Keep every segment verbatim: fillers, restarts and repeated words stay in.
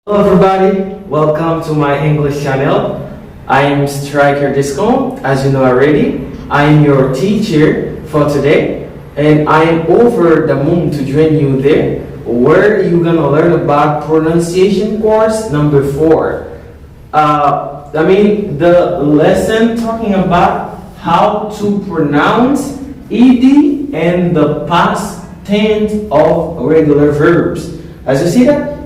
Hello everybody, welcome to my English channel. I am Striker Discount, as you know already. I am your teacher for today, and I am over the moon to join you there, where you're gonna learn about pronunciation course number four. Uh, I mean, the lesson talking about how to pronounce E D and the past tense of regular verbs. As you see that,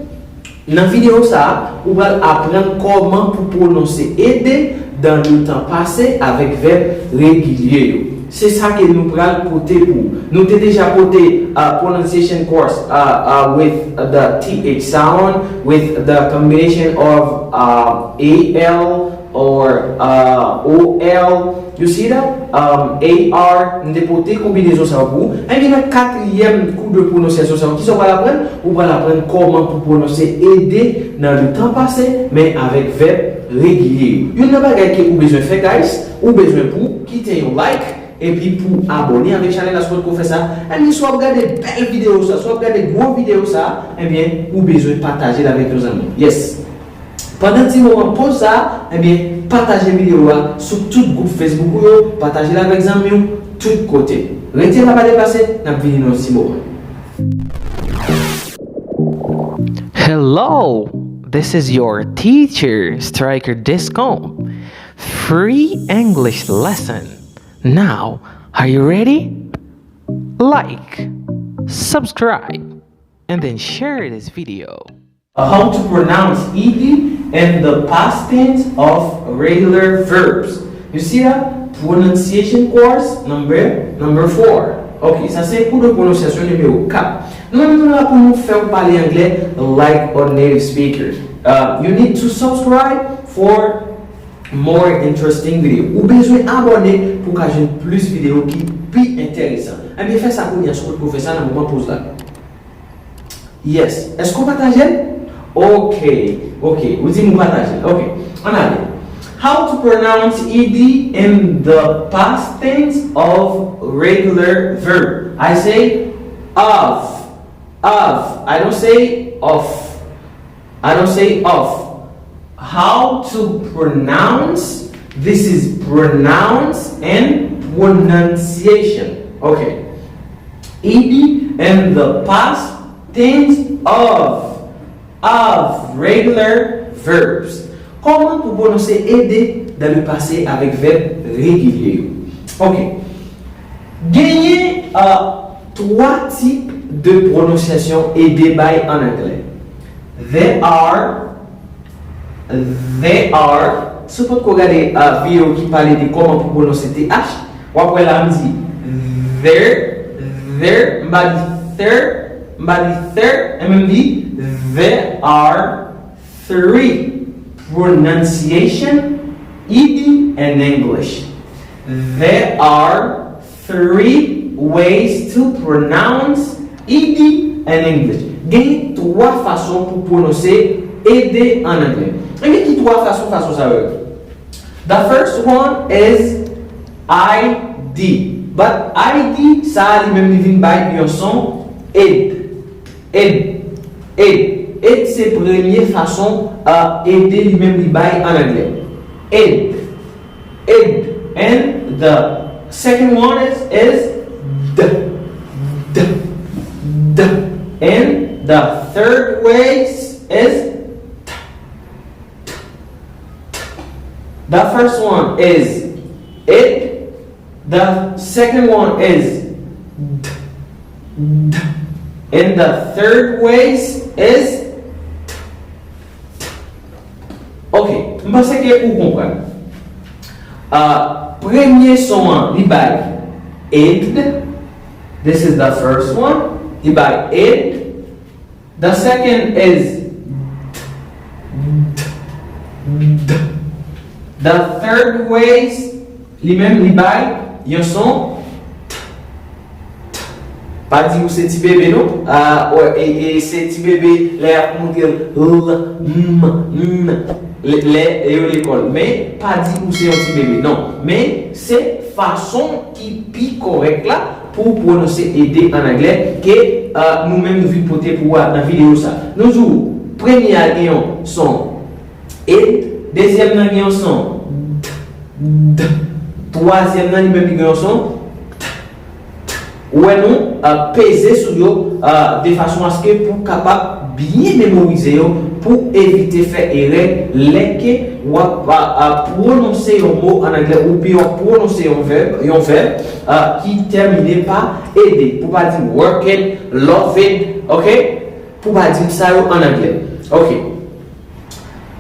nan videyo sa a, ou pral aprann kòman pou pwononse ede dans le temps passé avèk vèb regilye yo. Se sa ke nou pral pote pou ou. Nou te deja pote uh, pronunciation course uh, uh, with the T H sound, with the combination of uh, A L or uh, O L. You see that? Um, A R, m te pote konbinezon sa yo pou ou. Ebyen, nan katriyèm kou de pwononsyasyon sa yo, kisa w pral aprann? Ou pral aprann kòman pou pwononse ede nan le temps passé, men avèk vèb regilye yo. Youn nan bagay ke ou bezwen fè, guys, ou bezwen pou kite yon like, epi pou abòne avèk chanèl la si w potko fè sa. Ebyen, si w ap gade bèl videyo sa, si w ap gade gwo videyo sa, ebyen, ou bezwen pataje l avèk yon zanmi. Yes. Pandan ti moman poz sa, ebyen, pataje videyo a sou tout gwoup Facebook ou yo, pataje l avèk zanmi w, tout kote. Rete la, pa deplase, n ap vini nan yon ti moman. Hello, this is your teacher, Striker Discount. Free English lesson. Now, are you ready? Like, subscribe, and then share this video. How to pronounce ed and the past tense of regular verbs. You see that? Pronunciation course number number four. Ok, sa se kou de pwononsyasyon nimewo kat. Nou menm nou la pou nou fè w pale anglè like a native speaker. Uh, you need to subscribe for more interesting video. Ou bezwen abòne pou w ka jwenn plis videyo ki pi enteresan. Ebyen, fè sa kounye a, si w potko fè sa nan moman poz la. Yes. Èske w pataje l? Ok. Ok. Ou di m ou pataje l. Ok. Ann ale. How to pronounce ed in the past tense of regular verb? I say of. Of. I don't say of. I don't say of. How to pronounce? This is pronounce and pronunciation. Okay. Ed in the past tense of of regular verbs. Kòman pou pwononse ede dans le passé avèk vèb regilye yo? Ok. Genyen uh, twa tip de pwononsyasyon ede bay an anglè. There are, there are, si w potko gade uh, videyo ki pale de kòman pou pwononse T H, w ap wè la m di there, there, m pa di there, m pa di there, e men m di there are three pronunciation ed in English. There are three ways to pronounce ed in English. Gen twa fason pou pwononse ede an anglè. Ebyen, ki twa fason, fason sa yo ye? The first one is ed. But ed sa a li menm li vin bay yon son ed. Ed. Ed. Ed se premye fason uh, ede li menm li bay an anglè. Ed. Ed. And the second one is is d. D. D. And the third way is t. T. T. The first one is ed. The second one is d. D. And the third way is t. T. Ok, m panse ke ou konprann. Uh, premye son an, li bay ed. This is the first one. Li bay ed. The second is d, d, d. The third way, li menm li bay yon son t, t. Pa di ou se ti bebe non. Ah, e, e se ti bebe lè y ap montre l, l, m, n, lè yo lekòl. Men pa di ou se yon ti bebe non. Men se fason ki pi kòrèk la pou w pwononse ede an anglè ke uh, nou menm nou vin pote pou w nan videyo sa. Nou di w Premye a gen yon son ed, dezyèm nan gen yon son d, d, twazyèm nan li menm li gen yon son t, t. Ou wè nou, euh, peze sou yo, euh, de fason aske pou kapab byen memorize yo, pou evite fè erè lè ke w ap, euh, euh, pwononse yon mo an anglè, oubyen w ap pwononse yon vèb, yon vèb, euh, ki tèmine pa ed, pou pa di worked, loved, ok? Pou pa di m sa yo an anglè. Ok.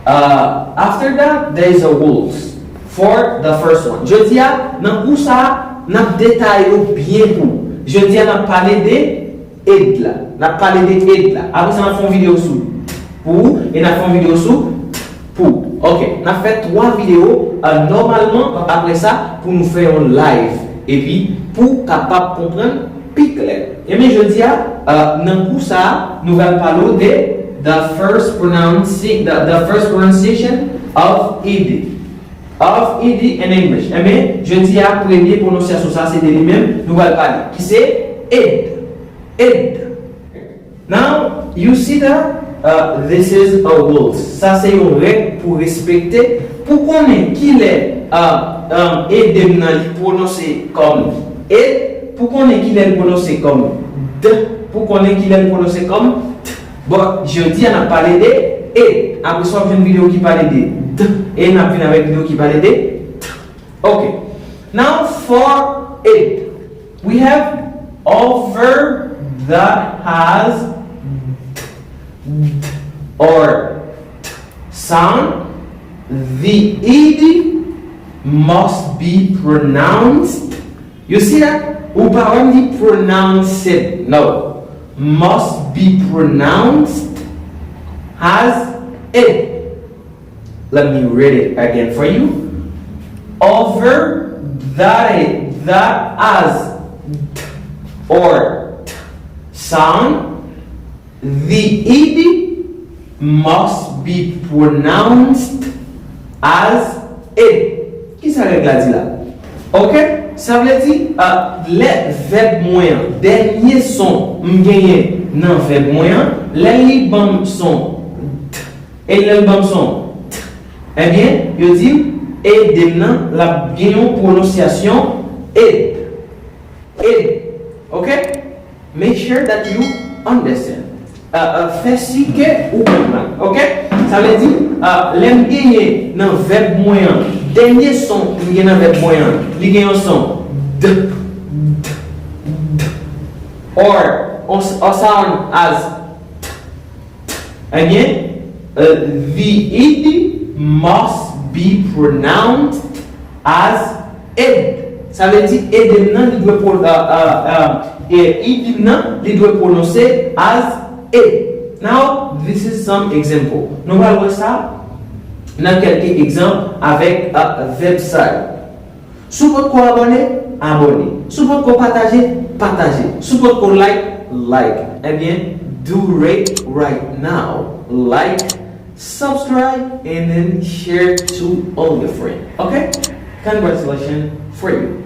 Uh, after that, there is a rules for the first one. Jodi a, nan kou sa a, n ap detaye yo byen pou. Jodi a, n ap pale de ed la. N ap pale de ed la. Apre sa, n ap fè yon videyo sou pou, e n ap fè yon videyo sou t pou. Ok. N ap fè twa videyo, uh, nòmalman, apre sa, pou nou fè yon live. Epi, pou kapab konprann pi klè. Ebyen, jodi a, uh, nan kou sa a, nou pral pale w de the first pronouncing, the, the first pronunciation of ed. Of ed in English. Ebyen, jodi a, premye pwononsyasyon sa, se de li menm, nou pral pale. Ki se ed. Ed. Now, you see that, uh, this is a rules. Sa se yon règ pou respekte, pou konnen kilè, uh, um, ed m nan li pwononse kòm ed, pou konnen kilè l pwononse kòm d, pou konnen kilè l pwononse kòm t. Bon, jodi a n ap pale de ed. Apre sa, w ap jwenn videyo ki pale de d, e n ap vin avèk videyo ki pale de t. Ok. Now for ed, we have a verb that has d, d or t sound. The ed must be pronounced. You see that? Ou pa wè m di pronounced. No. Must be pronounced as ed. Let me read it again for you. A verb that, that has d or t sound, the ed must be pronounced as ed. Kisa règ la di la? Ok? Sa vle di, uh, lè vèb mwen an, dènye son m genyen nan vèb mwen an, lè li ban m son d, e lè l ban m son t, ebyen, yo di m ed m nan, l ap gen yon pwononsyasyon ed. Ed. Ok? Make sure that you understand. Uh, uh, fè si ke ou konprann. Ok? Sa vle di, uh, lè m genyen nan vèb mwen an, dènye son m gen nan vèb mwen an, li gen yon son d, d, d, or, on, on sound as t, t. Ebyen, uh, the ed must be pronounced as ed. Sa vle di ed m nan, li dwe pwo-, uh, uh, uh, e ed m nan, li dwe pwononse as ed. Now, this is some example. Nou pral wè sa nan kèlke egzanp avèk, uh, vèb sa yo. Si w potko abòne, abòne. Si w potko pataje, pataje. Si w potko like, like. Ebyen, do it right now. Like, subscribe, and then share to all your friends. Ok? Congratulations for you.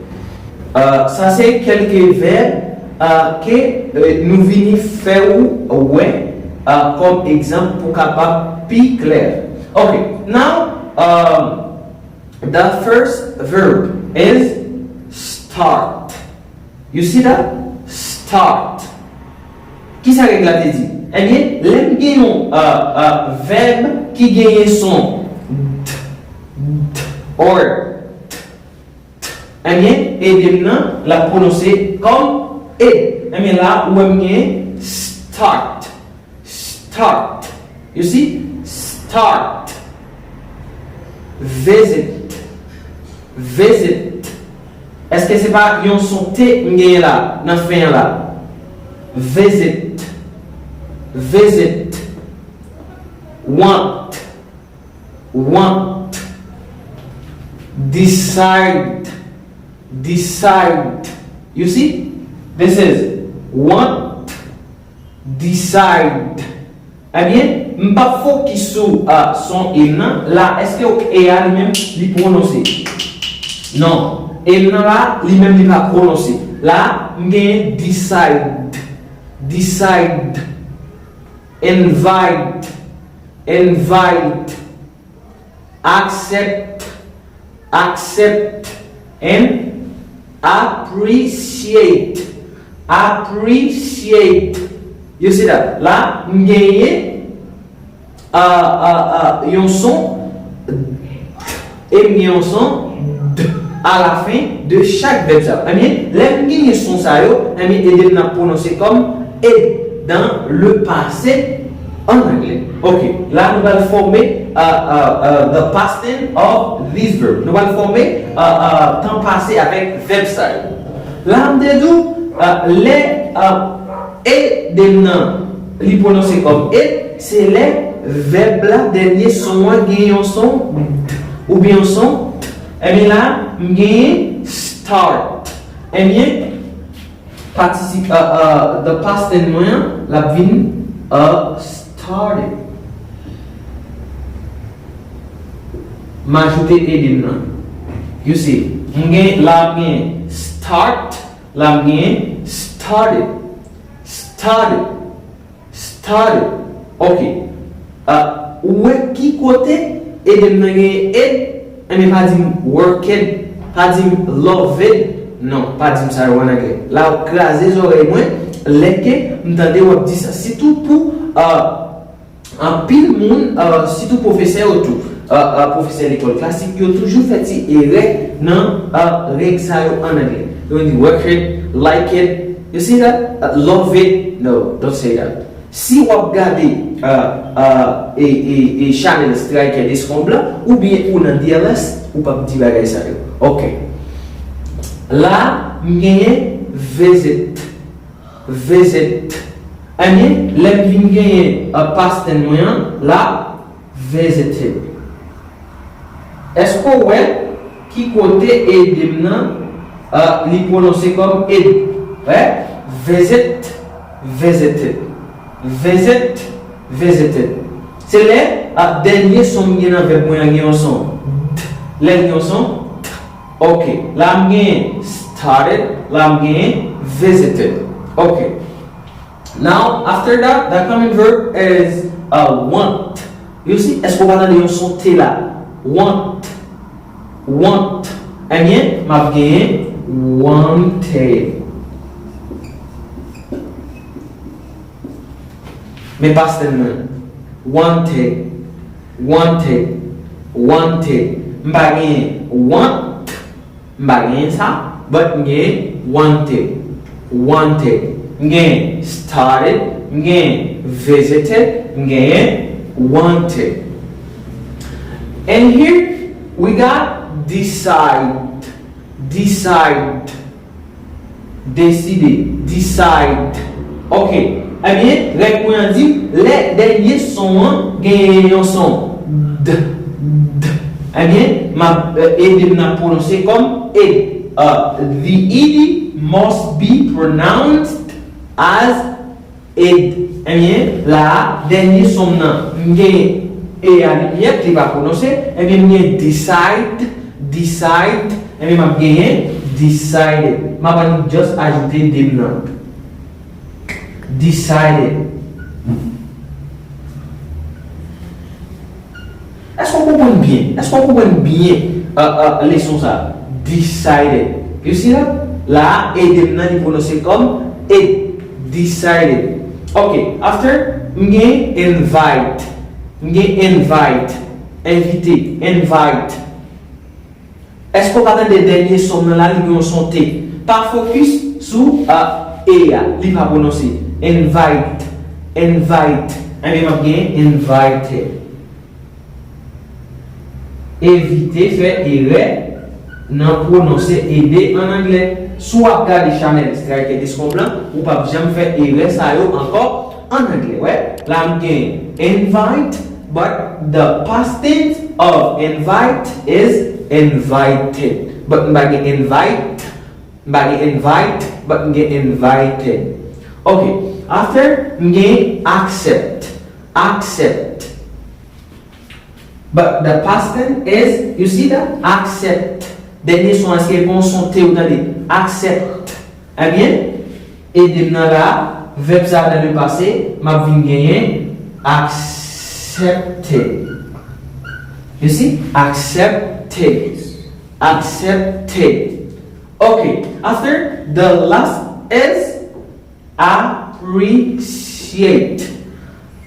Uh, sa se kèlke vèb, uh, ke, uh, nou vini fè ou wè, uh, kòm egzanp pou kapab pi klè. Ok, now, um, the first verb is start. You see that? Start. Kisa règ la te di? Ebyen, lè m gen yon, uh, uh, vèb ki genyen son d, d, or t, t, ebyen, ed m nan, l ap pwononse kòm ed. Ebyen, la, ou wè m gen start. Start. You see? Start. Visit. Visit. Èske se pa yon son T m genyen la, nan fen an la? Visit. Visit. Want. Want. Decide. Decide. You see? This is want. Decide. Ebyen, m p ap fokis sou, uh, son e m nan. La, èske e a li menm li pwononse? Non. E m nan la, li menm li pa pwononse. La, m genyen decide. Decide. Invite. Invite, accept, accept, and appreciate, appreciate. You see that? La, m genyen uh, uh, uh, yon son t, e m gen yon son d alafen de chak vèb sa yo. Ebyen, lè m genyen son sa yo, ebyen, ede m nan pwononse kòm ed dans le passé an anglè. Ok, la nou pral fòme uh, uh, uh, the past tense of this verb. Nou pral fòme uh, uh, tan pase avèk vèb sa yo. La m te di w, uh, lè uh, ede m nan li pwononse kòm ed, se lè vèb la dènye son an gen yon son d oubyen yon son t. Ebyen la, m genyen start. Ebyen, patisip, uh, uh, the past tense mwen an, l ap vin uh, started. M ajoute ede m nan. You see, m gen la, m gen start, la, m gen started. Started. Started. Ok. Uh, ou wè ki kote ede m nan genyen ed? Ebyen, pa di m worked, pa di m loved. Non, pa di m sa yo an anglè. La, w ap kraze zòrèy mwen lè ke m tande w ap di sa. Sitou pou uh, anpil moun, uh, sitou pwofesè yo tou, uh, uh, pwofesè lekòl klasik, yo toujou fè ti erè nan uh, règ sa yo an anglè. Yo di worked, liked, you see that? Uh, loved, no, don't say that. Si w ap gade uh, uh, e, e, e chanèl Striker Descomble la, oubyen ou nan D L S, ou p ap di bagay sa yo. Ok. La, m genyen visit. Visit. Ebyen, lè m vin genyen uh, past tense mwen an, la, visited. Èske w wè ki kote ede m nan uh, li pwononse kòm ed? Wè? Visit, visited. Visit, visited. Se lè uh, dènye son m gen nan vèb mwen an gen yon son d. Lè l gen yon son t. Ok. La m genyen started, la m genyen visited. Ok. Now, after that, the common verb is uh, want. You see, èske w pa tande yon son t la? Want. Want. Ebyen, m ap genyen wanted. Men past tense mwen. Wanted. Wanted. Wanted. M pa genyen want. M pa genyen sa, but m genyen wanted. Wanted. M genyen started, m genyen visited, m genyen wanted. And here we got decide. Decide. Deside. Decide. Ok. Ebyen, règ mwen an di, lè dènye son an genyen yon son d, d, ebyen, m ap ede m nan pwononse kòm ed. Uh, the ed must be pronounced as ed. Ebyen, la a, dènye son m nan, m gen e a li pyèt, li pa pwononse, ebyen, m gen decide, decide, ebyen, m ap genyen decided. M ap just ajoute ed m nan. Decided. Èske w konprann byen? Èske w konprann byen uh, uh, leson sa? Decided. You see that? La a, ede m nan li pwononse kòm ed. Decided. Ok, after, m gen invite. M gen invite. Envite. Invite. Èske w pa tande dènye son nan la, li gen yon son t? Pa fokis sou uh, e a, li pa pwononse. Invite, invite. Ebyen, m ap gen invited. Evite fè erè nan pwononse ede an anglè. Si w ap gade chanèl Striker Descomble la, ou p ap janm fè erè sa yo ankò an anglè. Wè, la m gen invite, but the past tense of invite is invited. But m pa gen invite, m pa gen invite, but m gen invited. Ok, after, m gen accept. Accept. But the past tense is, you see that? Accept. Dènye son an, èske l gen yon son t ou tande? Accept. Ebyen, ede m nan la, vèb sa a nan le pase, m ap vin genyen accept. Accepted. You see? Accepted. Accepted. Okay, after, the last is appreciate.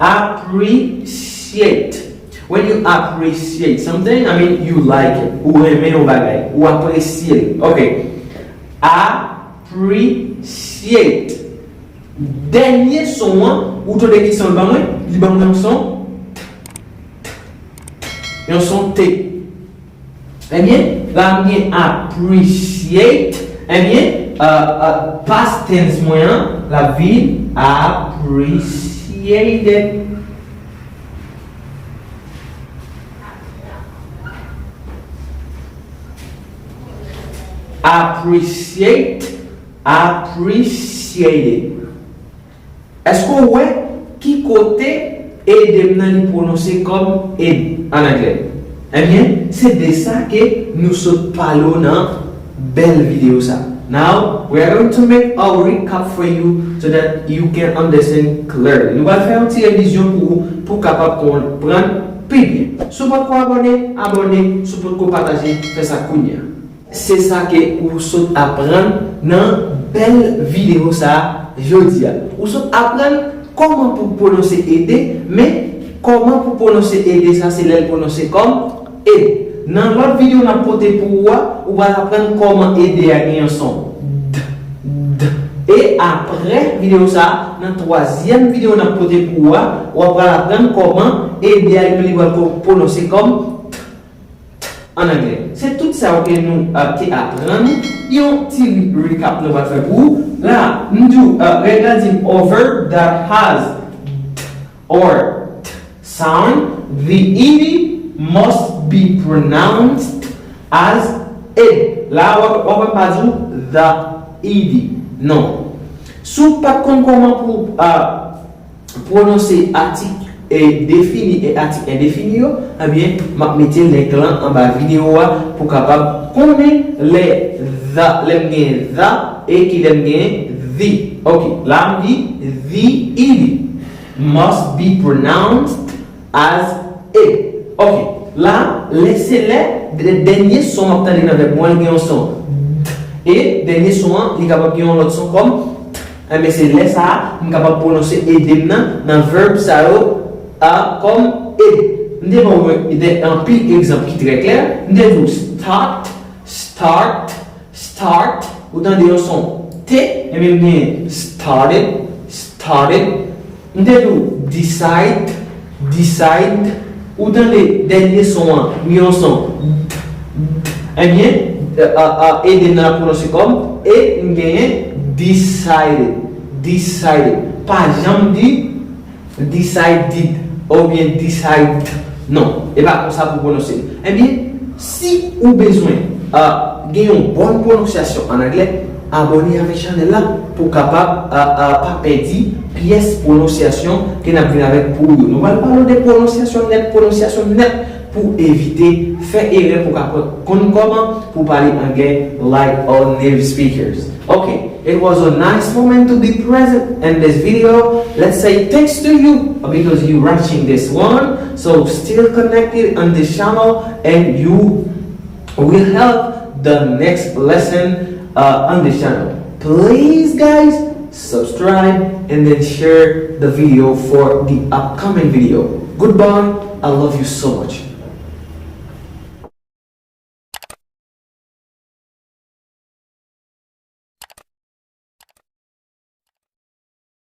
Appreciate. When you appreciate something, I mean, you like it. Ou renmen yon bagay. Ou apresye l. Okay. Appreciate. Dènye son an, ou tande ki son l ban mwen? Li ban mwen yon son t, t, t, yon son t. Ebyen, la m gen appreciate. Ebyen, uh, uh, past tense mwen an, l ap vin appreciated. Appreciate, appreciated. Èske w wè ki kote ede m nan li pwononse kòm ed an anglè? Ebyen, se de sa ke nou sot pale w nan bèl videyo sa. Now, we are going to make a recap for you so that you can understand clearly. Nou pral fè yon ti revizyon pou ou, pou w kapab konprann pi byen. Si w potko abòne, abòne. Si w potko pataje, fè sa kounye a. Se sa ke ou sot aprann nan bèl videyo sa a jodi a. Ou sot aprann kòman pou pwononse ede, men kòman pou pwononse ede sa, se lè l pwononse kòm ed. Nan lòt videyo n ap pote pou ou a, ou pral aprann kòman ede a gen yon son d, d. E apre videyo sa a, nan twazyèm videyo n ap pote pou ou a, w ap pral aprann kòman ede a li menm li pral ko-, pwononse kòm t, t an anglè. Se tout sa yo ke nou, uh, te aprann. Yon ti recap nou pral fè pou ou. La, m di w, uh, règ la di m, a verb that has d or t sound, the ed must be pronounced as ed. La, w ap, w ap pa di w the ed. Non. Si w pa t konn kòman pou, uh, pwononse atik, e, defini e atik endefini yo, ebyen, m ap mete link lan anba videyo a pou kapab konnen lè the, lè m gen the e ki lè m gen the. Ok, la m di the ed must be pronounced as ed. Ok, la, lè se lè, dè-, dènye son m ap tande nan vèb mwen, li gen yon son d. E dènye son an, li kapab gen yon lòt son kòm t. Enben, se lè sa a, m kapab pwononse ede m nan, nan vèb sa yo, a, kòm ed. M te ba w de, anpil egzanp ki trè klè. M te di w start, start, start, ou tande yon son t, enben m gen started, started. M te di w decide, decide, ou tande dènye son an, m gen yon son d, d. Ebyen, a, a, ede m nan ap pwononse kòm e m genyen decided, decided. Pa janm di decided oubyen decide. Non, e pa konsa pou pwononse l. Ebyen, si ou bezwen, a, gen yon bòn pwononsyasyon an anglè, abòne avèk chanèl la pou w kapab, a, a, pa pèdi pyès pwononsyasyon ke n ap vin avèk pou ou yo. Nou pral pale w de pwononsyasyon nèt, pwononsyasyon nèt pou w evite fè erè, pou w kapab konn kòman pou w pale anglè like all native speakers. Ok, it was a nice moment to be present in this video. Let's say thanks to you because you watching this one. So still connected on this channel and you will have the next lesson, uh, on this channel. Please, guys, subscribe and then share the video for the upcoming video. Goodbye. I love you so much.